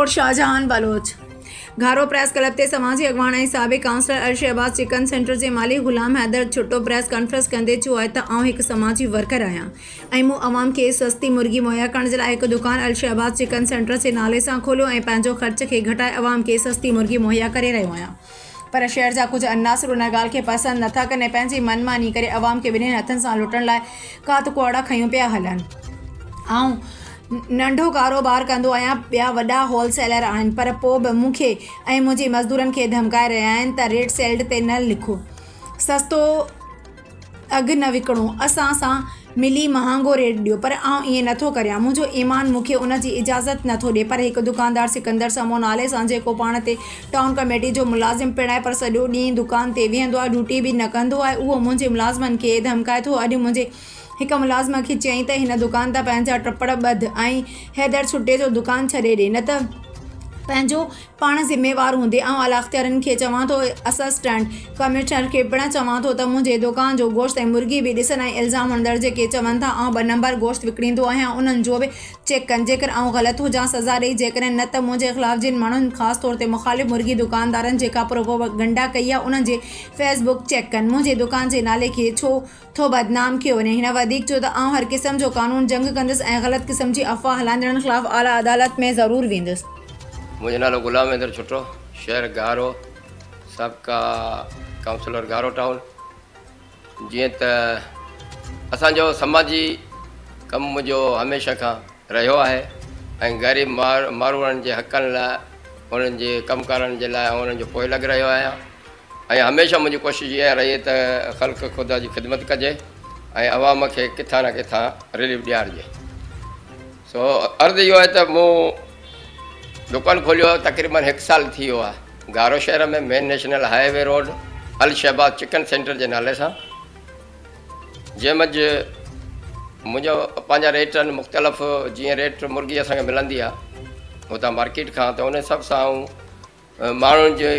Report, Shahjahan Baloch. Gharo press club تي سماجي اڳواڻ ۽ سابق ڪائونسلر الشهباز چڪن سينٽر جي مالڪ غلام حيدر ڇٽو پريس ڪانفرنس ڪندي چيو آهي ته آئون هڪ سماجي ورڪر آهيان ۽ مون عوام کي سستي مرغي مهيا ڪرڻ جي لاء هڪ دڪان الشهباز چڪن سينٽر جي نالي سان کوليو ۽ پنهنجو خرچ کي گهٽائي عوام کي سستي مرغي مهيا ڪري رهيو آهيان پر شهر جا ڪجهه عناصر ان ڳالهه کي پسند نٿا ڪن ۽ پنهنجي من ماني ڪري عوام کي ٻنهين هٿن سان لٽڻ لاء ڪات ڪهاڙا کنيون پيا هلن. آئون ننڍو ڪاروبار ڪندو آهيان، ٻيا وڏا هول سيلر آهن پر پوء به مون کي ۽ منهنجي مزدورن کي ڌمڪائي رهيا آهن ته ريٽ سيلڊ تي نه لکو، سستو اگهه نه وڪڻو، اسان سان ملي مهانگو ريٽ ڏيو پر آئون ائين نٿو ڪريان، منهنجو ايمان مون کي ان جي اجازت نٿو ڏي پر هڪ دڪاندار سڪندر سمون نالي سان جيڪو پاڻ تي ٽائون ڪميٽي جو ملازم پڻ آهي پر سڄو ڏينهن دڪان تي ويهندو آهي ڊيوٽي به نه ڪندو آهي اهو منهنجي ملازمن کي ڌمڪائي ٿو اڄ منهنجي هڪ ملازم کي چيائين ته هن دڪان تان پنهنجا ٽپڙ ٻڌ ۽ حيدر ڇٽي جو دڪان ڇڏي ڏي نه ته پنهنجو پاڻ ذميوار هوندي. آئون اعليٰ اختيارين کي چوان ٿو، اسسٽنٽ ڪمشنر کي پڻ چوان ٿو ته منهنجي دڪان جو گوشت ۽ مرغي به ڏسن ۽ الزام هڻندڙ جيڪي چون ٿا آئون ٻه نمبر گوشت وڪڻيندو آهيان انهن جو به چيڪ ڪن جيڪر آئون غلط هجان سزا ڏئي جيڪڏهن نه ته منهنجي خلاف جن ماڻهن خاص طور تي مخالف مرغي دڪاندارن جيڪا پروپوگنڊا ڪئي آهي انهن جي فيس بڪ چيڪ ڪن منهنجي دڪان جي نالي کي ڇو ٿو بدنام ڪيو وڃي. هن وڌيڪ چيو ته آئون هر قسم جو قانون جنگ ڪندس ۽ غلط قسم جي افواهه هلائيندڙن خلاف اعليٰ عدالت ۾ ضرور ويندس. منهنجو نالو غلام حيدر ڇٽو، شهر گهارو، سابقه ڪائونسلر گهارو ٽائون. جيئن ته اسان جو سماجي ڪم منهنجو هميشه کان رهيو آهي ۽ غريب ماروئڙن جي حقن لاء انهن جي ڪم ڪارن جي لاء آئون انهن جو پوئلڳ رهيو آهيان. ۽ هميشه منهنجي ڪوشش اها رهي ته خلق خدا جي خدمت ڪجي ۽ عوام کي ڪٿان نه ڪٿان رليف ڏيارجي. سو عرض اهو آهي ته مون دڪان کوليو تقريبن هڪ سال ٿي ويو آهي گهارو شهر ۾ main national highway road Al Shahbaz chicken centre جي نالي سان جنهن منجهه منهنجا پنهنجا ريٽ آهن مختلف جيئن ريٽ مرغي اسان کي ملندي آهي هتان مارڪيٽ کان ته ان حساب سان آئون ماڻهن جي